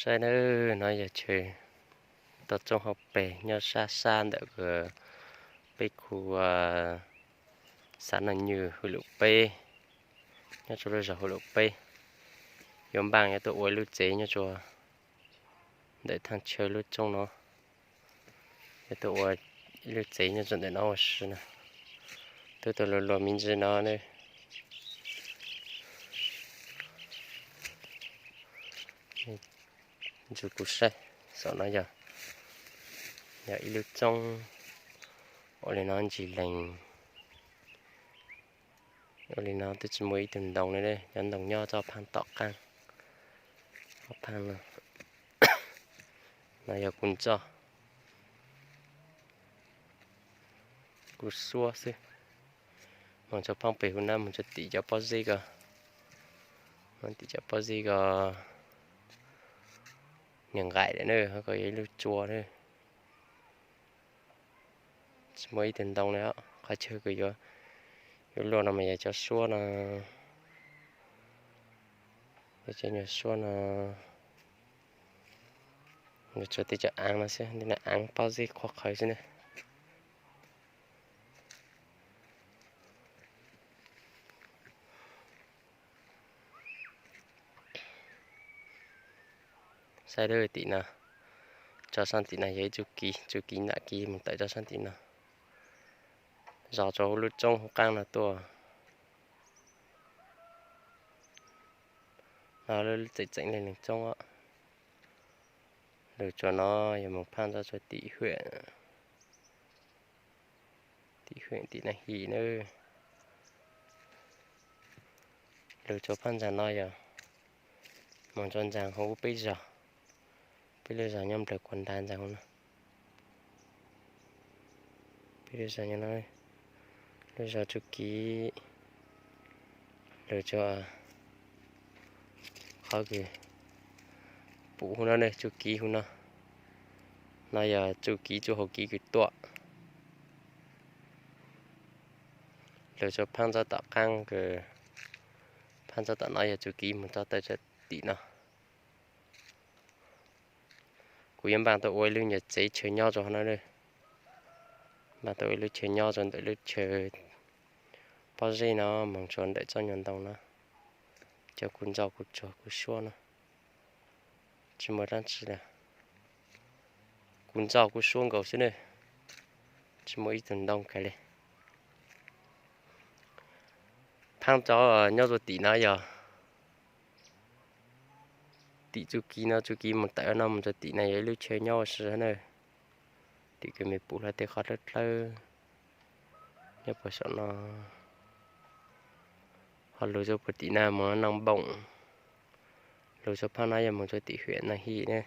Saib nawb, no yog chaw toj roob hauv pes nyob sab sab ntawm peb khu xav Naj Nywj hwj lum peb, nyob rua lub zog hwj lum peb. Yuav npaaj yuav tuaj ua ib lub tsev nyob rua ntawm thaj chaw lub roob no, yuav tuaj ua ib lub tsev nyob rua ntawm no ua si na. Tub tug luag luag me ntsis no ne. Ntsug kuv saib, saum no yog, yog ib lub roob ua li no ntsis lees. Ua li no twb tsis muaj ib tug ntoo li, cov ntoo nyob toj phaaj tom qaab. Ob phaaj no, no yog kuv ntsoj, kuv suab xwb. Moog tsua phaaj pem huv na, moog tsua tim cov pob zeb ko, moog tim cov pob zeb ko niag nqaim lawm na, ho ko yog ib lub tsua na. Tsis muaj ib tug ntoo li os. Qhov chaw kws yuav luaj no mas yog cov suab no, yog cov nyuag suab no, yuav tsua tej cov aav no xwb, tej no aav pob zeb qhuav qhawv xwb na. Saib lub tim no, tso saab tim no yog ib txuj kev, txuj kev nam kev moog tawm tso saab tim no, zov rua huv lub roob huv qaab no tuaj. No lub txeem txeem leeg roob os. Lug tsua no yog moog phaaj tso tsua tim hwm, tim hwm tim Naj Him na. Lug tsua phaaj ntsaag no yog moog tsua ntsaag huv peb zog, peb lub zog nyob nplawg kuas nrag ntsaag huv no. Peb lub zog nyob no, lub zog txuj kev, lug tsua qhov kws pum huv no ne, txuj kev huv no. No yog txuj kev txuj hauv kev kws tuaj. Lug tsua phaaj txog tom qaab kws, phaaj txog tom no yog txuj kev moog txog tawm tsua tim no. Kuv yuav npaaj tau ua ib lub nyuag tsev chaw nyob rua no, npaaj tau ua ib lub chaw nyob rua ntawm lub chaw pob zeb no, moog tsua ntawm txoj nyuag ntoo no. Cov kuv ntsoj kuv tsuag kuv suab no, tsis muaj dlaab tsi le. Kuv ntsoj kuv suab nkaus xwb ne, tsis muaj ib tug ntoo kag le. Phaaj tso nyob rua tim no yog tim txuj kev no, txuj kev moog tawm no moog rua tim no yog ib lub chaw nyob ua si na. Tim kws mej pum hlo tej qhov dlawb dlawb nyob puag saum no. Ho lug tsua puag tim no moog Naj Npoom, lug tsua phaaj no yog moog tsua tim hwm Naj Him ne.